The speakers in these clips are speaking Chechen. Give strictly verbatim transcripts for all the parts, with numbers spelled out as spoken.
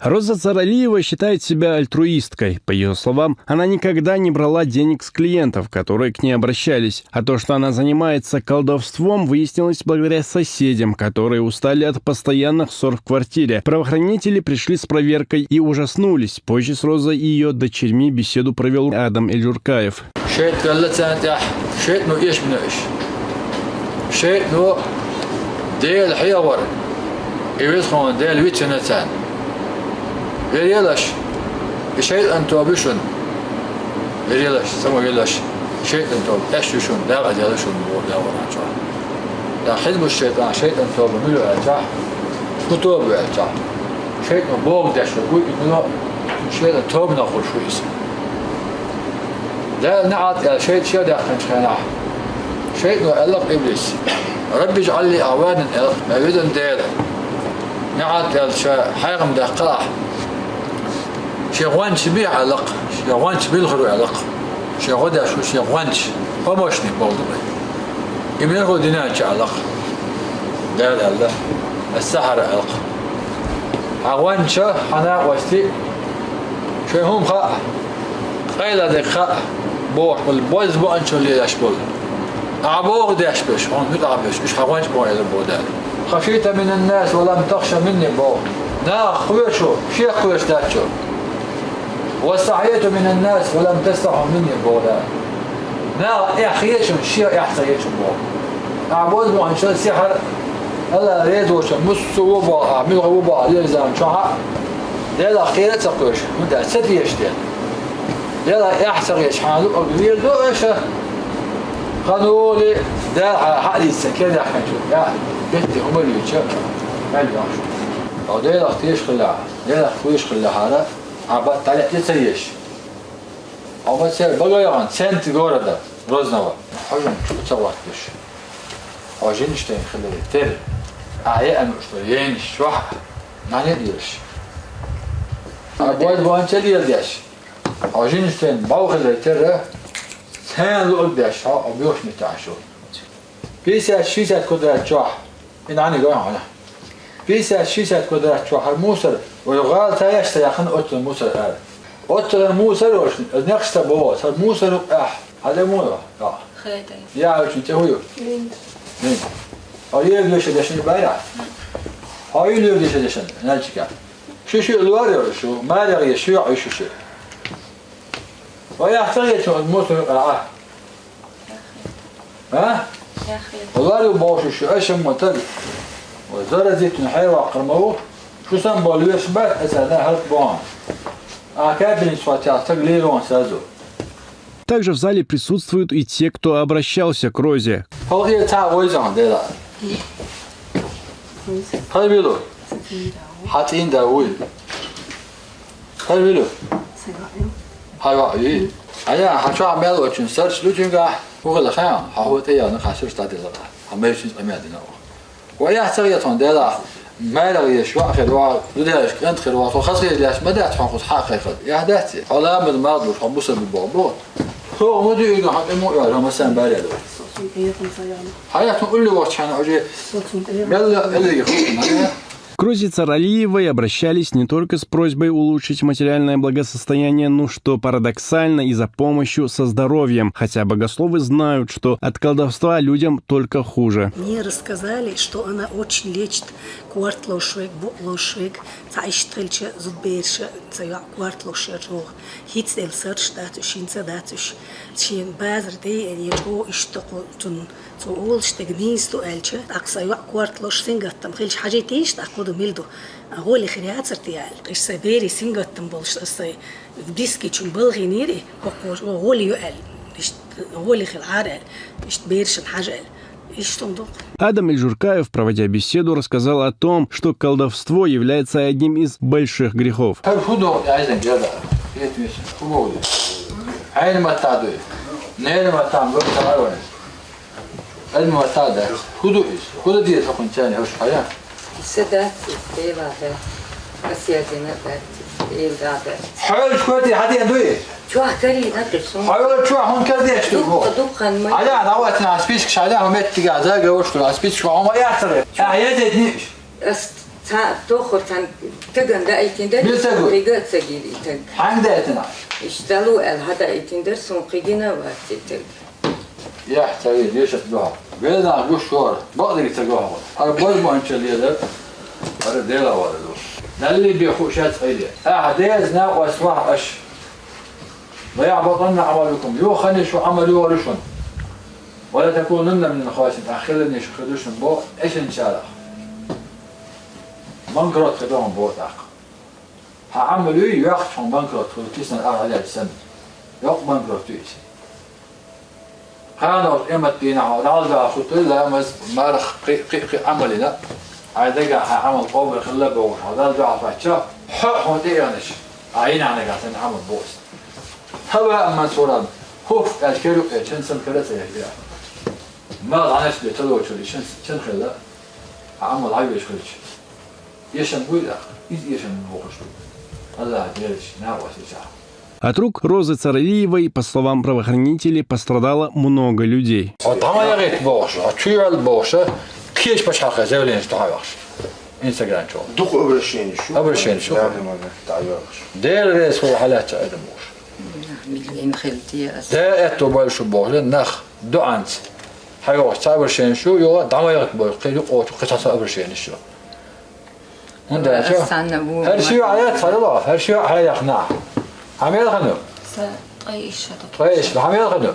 Роза Царалиева считает себя альтруисткой. По ее словам, она никогда не брала денег с клиентов, которые к ней обращались. А то, что она занимается колдовством, выяснилось благодаря соседям, которые устали от постоянных ссор в квартире. Правоохранители пришли с проверкой и ужаснулись. Позже с Розой и ее дочерьми беседу провел Адам Эльджуркаев. ШайтӀа велла царна тӀехь, шайтӀано эшмина уьш. ШайтӀано Дела хьехавара, и веза хьуна Дела вицина царна. Верелаш, и шайтӀан тоба ю шуна. Верелаш, самавелаш, шайтӀан тоба, аьш ю шуна, дагӀа дела шуна, боху Дала Къуръан чохь. ТӀаккха хьизбу шайтӀан, шайтӀан тоба мила ю аьлчахь, хӀун тоба ю аьлчахь, шайтӀано боху деш ву, и мила, шайтӀан тобанах хуьлуш ву иза. Дала неӀалт аьлла шайтӀа шен даьккхинчу хенахь, шайтӀано аьлла-кх Иблис: «Рабби жӀал ли аӀванан», аьлла-кх, ма везан Дела, неӀалт аьлла ша хьехам даккха ахь. Шен гӀончаш бехьа аьлла-кх, шен гӀончаш мила хир ву аьлла-кх, шен гӀо деш ву шен гӀончаш, помощник боху ду вай. И мила хир ву динан чу аьлла-кх. Дала аьлла: «Ас-сахьара», аьлла-кх. Хьан гӀончаш, хьан накъостий, шайн хӀума хаьа, къайла дерг хаьа, бохуш болу, бозза баьанчалла лелаш болу. Ахьа боху деш берш, хьуна муьтӀахь берш, уьш хьан гӀончаш бу элира боху Дала. «Хашийта минан-нас ва лам тахша минни», боху. Нахах кхоьруш ву, шех кхоьруш дац шу. «Вастахьайта минан-нас ва лам тастахьи минни», боху Дала. Нахах эхь хеташ ву, шех эхь ца хеташ ву боху. Ахьа бозза баьанчалла сихьар, АллахӀ реза воцург муьлха ву боху, ахьа муьлха ву боху, лерзан чохь а, Делах кхера а ца кхоьруш, хӀунда аьлча ца тешаш дела. Делах эхь ца хеташ, хьан луъург леладо аша? Хан олий, Дала хьан хьаъ дийца кхин даьккхинчу, я, бетте хӀума лийча, мел вахаш. Хьо Делах тешаш хилахь, Делах кхоьруш хилахьара, хьан бат дӀалеъ ца еш. Хьо ма церан бага яхана, центр города, Грозного, хьо жин чу ца гӀоттуш. Хьо жинаш тайна хиларе терра, ахьа еана уьш ду, енаш чохь а, нана а лелаш. Ахьа бозза баьанчалла леладеш. Хьо жинаш тайна бӀов хиларе терра, царна луъург деш, хьо, хьо боьхачу меттехь шу. Пятьдесят-шестьдесят квадрат чохь, и нана гой хьуна. Пятьдесят-шестьдесят квадрат чохь хӀара мусор, вай гӀала ца еш ца яхана оццул мусор ара. Оццул мусор а волуш, нехаш ца богӀу, хӀара мусор ву ахь. Хьан де муха? Хедай. Я, оцун тӀе хӀун ю? Винт. Винт. Хьо ера доьшуш дешан байрахь? Хьо ю лоьра доьшуш дешан, Нальчика? Шу шу лора ю шу, марегӀа ю шу, ю шу шу. Вай ахь ца гӀечун мусор ву ахь? А? Лару бохуш шу, аша ма таг. Заразитун хьайваккхар ма ву. Шу сан болу веш бат, аса да хӀалт боху. А кабинет схьа таг лерон сразу. Также в зале присутствуют и те, кто обращался к Розе. Хьо хӀе ца войзан дела. Хьай билу. Хьа цӀин да вуй. Хьай билу. Хьай ва и. Ая, хьа чохь мел оцун сарч ду цуьнга. ХӀу хила хаьа, хьа хӀу тӀе яна, хьа сурч дӀадилла. Хьа мешин къамел дина. Ва яхь ца гӀетон дела. Майрагъ еш ваъ хир ва, дудаьш кӀант хир ва, хьо хазхийр леш ма дац хьо хӀуз хьа кхайкхад. Яхь дац. Хьо ламаз мал душ, хьо бусалба боху бо. Хьо ма дуьйга хьо тӀе мо яр, хьо сан барьяр. Хьаят хӀун улли вахча хьана уже. Мелла элиги хӀуна. К Розе Царалиевой обращались не только с просьбой улучшить материальное благосостояние, но, что парадоксально, и за помощью со здоровьем, хотя богословы знают, что от колдовства людям только хуже. Мне рассказали, что она очень лечит корта лошвег, букъ лошвег, цхьа иштта хилча зудберша, ца йоӀ корта лошвег чӀогӀа. ХӀинца делла сарш дац уьш, хӀинца дац уьш. Шен базар дайа, я чӀогӀа иштта кху цунна Цо олуш дерг нийса ду аьлча, тӀаккха сан йоӀ корта лош сингаттам хилча хьажийтийша, тӀаккха хӀун ду мила ду? ГӀоли хир яцара те аьлла. Иштта сайн берийн сингаттам болуш аса сайн дискачун балхийнийра, хӀокхо гӀоли ю аьлла. Иштта гӀоли хила Ӏара аьлла. Иштта берашна хьажа аьлла. Иштта хӀун ду? Адам Эльжуркаев, проводя беседу, рассказал о том, что колдовство является одним из больших грехов. ХӀара хӀун догӀу, айзан герда? Хетмис, хӀун боху? Хьайна ма тадуй. Нерма там гӀо тагӀарван. Элма ма тада. ХӀун ду иза? ХӀун ду деза хӀокхун царна хӀорш хьая? Иса дац иза, Дела дац. Ас язина дац иза, Дела дац. Хьоьлу шкоти хьаден дуй? Чохь карийна ду сум. Хьоьлу чохь хӀун кардеш ду? Дукха, дукхан ма. Хьая, наватна список шайна хӀун меттига, зага вошку, а список хӀун ма яхтара. Ахь язет ниш. Ас Цхьа тоххар цхьан таган даийтиндар, Мил таг ву? Кхига а ца гир и таг. Хьанга даийтина? Иштта лу аьлла, хьадаийтиндар, сун кхигина вац и таг. Яхь ца вийр, дешат дуьхьа. Велнах гуш шора, бакъдерг ца гохьа. Хьара бой бу анча лелар, хьара Дела вара ду. Далли бе ху шац айде. Ахьа дезна къос вахь аш. Ва яхь батанна амалукум. Ю хани шу амал ю варушун. Ва ла такунунна мин хасин. Ахилни шу хидушун бо эшен чарах. Банкрот хидон бо так. Хьа амал ю, йохчун банкрот ху, кисан ахьа лел сан. Йох банкрот ю ис. Кхана эмат дийнахь хьо Далла дуьхьа хутуй, ламаз, марх, кхи, кхи, кхи Ӏамалина. Ай дага хьа Ӏамал къобал хилла бохуш, хьо Далла дуьхьа хатча, хьо, хьо тӀеянаш. Ай нанага сан Ӏамал бохус. Хьава амма суран, хуф, аьш керу, э, чен сан кара ца яхира. Ма гӀанаш бе талочули чен, чен хилла. Ӏамал хьайвеш хилч. Ешан буй да, из ешан бохуш. Аллах, дереш, на васича. От рук Розы Царалиевой, по словам правоохранителей, пострадало много людей. О, там я говорит бохуш, о, чуял бохуш, кеш пачхалкха заявление что хаваш. Инстаграм чё? Дух обращение шу. Обращение шу. Да, да, да, да, да. Дер рес ху халят ча это бохуш. Миллион хилти ас. Да, это больше бохуш, нах, дуанц. Хаваш, обращение шу, ё, там я говорит бохуш, кеш о, кеш обращение шу. ХӀунда аьлча? Ас санна ву. ХӀара шиъ Ӏаяц хьалла, хӀара шиъ Ӏаяхна. Хьамел ханну? Са ткъа иша да. Ткъа иша, хьамел ханну?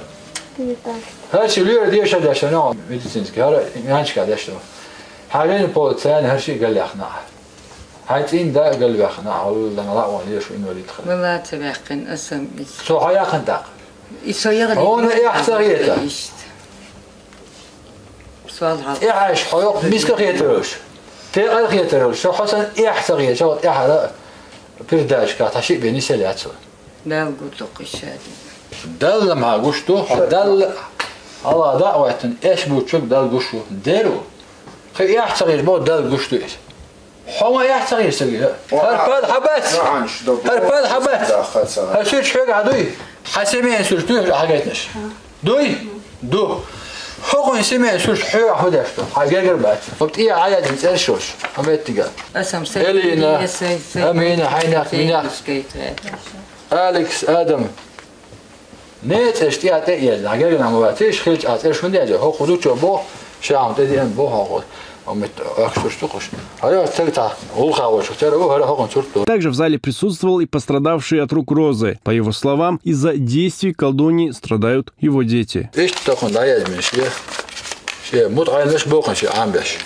Девятнадцать. ХӀара шиъ луьра деша дешна, медицинский, хӀара нянчка дешна. Хьалин полицейн хӀара шиъ галляхна. Хьай цӀин да галвяхна, хьалла на лаъ ван лешу инвалид хана. Вала ца вяхкин асам ис. Со хьаяхын так. И со ягъли. Она яхца гъета. Ишт. Суал хьал. Эхьаш хьо йокъ миска хетараш. Текъар хетараш. Шо хьасан эхь ца гъеча, вот эхьара передачка таши бени селяцу. Дал гутлу къишади. Далла ма гушту, далла. Алла да вайтан эш бучук дал гушу. Деру. Хи эхь ца гъеч бо дал гушту ис. Хьо ма яхь ца гӀирсаги? О, хӀар а, пад хьабац. Нуан шу дог. ХӀар пад хьабац. Да, хьаца. ХӀар шуьч хьоьга хьадуй? Хьа семейный сурт дуй хьагайтнаш? Дуй? Ду. ХӀокхуьн семейный сурт хьоьга хьудеш ду. Хьа гергар бац. Хоб тӀе Ӏаязин цӀершош. Хьаметтига. Асам се-, Элина, се-, се-, Амина, Хьайнах, се-, Минах. Алекс, Адам. Не цӀеш тӀе а тӀе еза, хьагерга нама вац, иш хилча а цӀеш хӀунда еза, хӀокху зудчо боху, ша хьуна тӀе деана боху хьо, хӀокху, хӀокху сурт ду кхуш. ХӀара царга цхьа гӀуллакха волчух тера ву, хӀара хӀокхуьнан сурт ду. Также в зале присутствовал и пострадавший от рук Розы. По его словам, из-за действий колдуньи страдают его дети. Иштта тахана дӀаязмина шен, шен мутаӀайлаш бохана шен Ӏамбеш.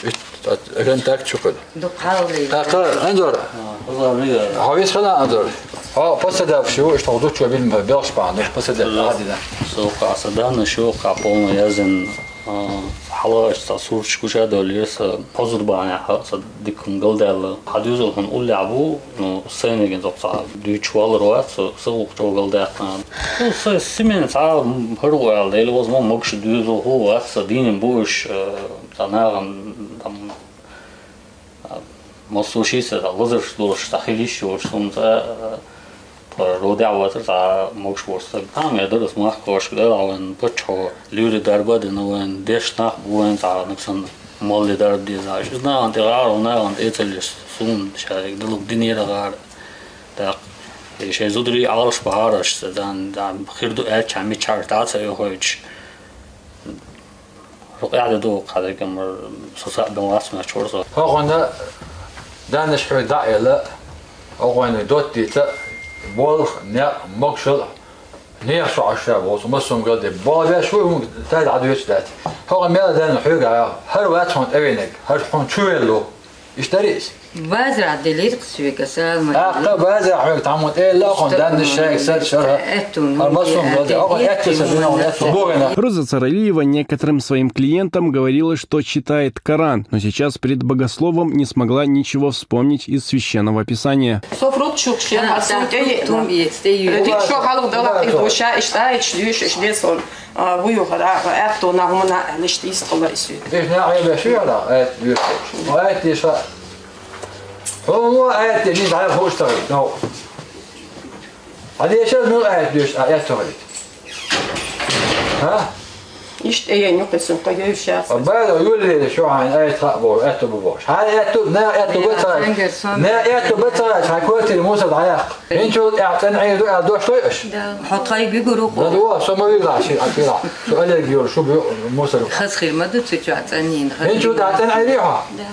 Ит, ат, контакт чу кхуьду. Дукхалли. ТӀаккха, Анзор. А, хоза мига. Хьо вис хила, Анзор. Хьо посадавши ву, иштта хьо зудчо бин белхаш бахьана, посадав, Да. Хьадина. Со кхаса дана шу, кхаполна язин, а, хьала ца сурч куча доллир, са хозур бахьана, ха, са диккун галдаьлла. Хьадуьзал хьун уллехь бу, ну, сайнигин зокца. Дуьйч валар вац, са, са вукху чӀогал даьккхина. Ну, са, симен цхьа, м, хӀара ву аьлла, или возможно, могуш дуьзал хӀу вац, са дийна бу уьш, э, Цхьа нахана, там, а, массо ши ца, цхьа лазарш долуш, цхьа хила йиш йолуш, суна цхьа, а, тхо родехь вацара, цхьа могуш волуш стаг. Там я дара ас махкошка, дала вайн паччахьо, луьйре дарба а дина вайн, деш нах бу вайн, цхьа нагахь санна молли дарба дезаш. Иза нахана тӀе гӀара, нахана тӀе а ца леш, суна шайга дилуг динера гӀара. ТӀаккха, и шайн зударий Ӏалаш бахьара аша, дан, дан, хир ду аьлча, мичхьара дӀа а ца оьхуьйтуш. Рукъехь де ду, кхадерг амар, со саъ бен вац, мачхьур со. ХӀокхунна даннаш хьоьга дӀа а елла, хӀокхуьнан доттийца, болх, некъ, могушалла, нехан со Ӏаш ша боху, массо а галде. Болх беш ву, хӀума тайда Ӏадоьцуш дац. ХӀокхуьнан мел а данна хьоьга, хӀара вац хьуна тӀевенарг, хӀара хьуна чу веллу. Иштта дари иза. Базарахь делира соьга, Салма. ТӀаккха базарахь хьоьга тхьаммо тӀе елла, хӀокхуьнан даннаш шайга сар шарахь. Аьтту, хӀара массо а галде, хӀокхуьнан аьтту сан дуьйна, аьтту бохийна. Роза Царалиева некоторым своим клиентам говорила, что читает Коран, но сейчас перед богословом не смогла ничего вспомнить из Священного Писания. Софрут чухче, а, хьасун тӀе еъна. Дик шо хьалха дала хи душа, иштта айча дуьйш, иштта десо. А, ву юха, да, аьтту, нагӀмана, лишта йистхула и суьйта. Деш нагӀе беш ю, да, аьтта дуьйш. Ва аьтта деш ха. Хьо мо аьтта деш, иза хьайх хууш тахийта, ну. Хьан дешар ну аьтта дуьйш, а, аьтта тахийта. Хьа? Иштта айен юкъе сан тхо йовшац. Бала юлле шо хьайн айт хаа бо, аьтту бу бош. Хьай аьтту, на аьтту бацай. На аьтту бацай, хьай квартире мусор дӀаяккха. ХӀинчул тӀехь цӀена Ӏийр ду аьл дош той аш? Да. Хьо тхай гугур уху. Да, со ма вилла ши атила. Со аллерги йол, шу бу мусор. Хас хир ма ду цу чу цӀанин. ХӀинчул тӀехь цӀена Ӏийри хьо? Да.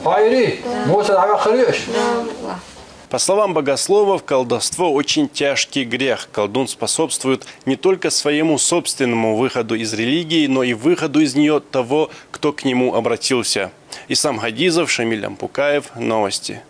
Хьо Ӏийри? Мусор дӀаваххари аш? Да. По словам богословов, колдовство очень тяжкий грех. Колдун способствует не только своему собственному выходу из религии, но и выходу из нее того, кто к нему обратился. Ислам Хадизов, Шамиль Ампукаев. Новости.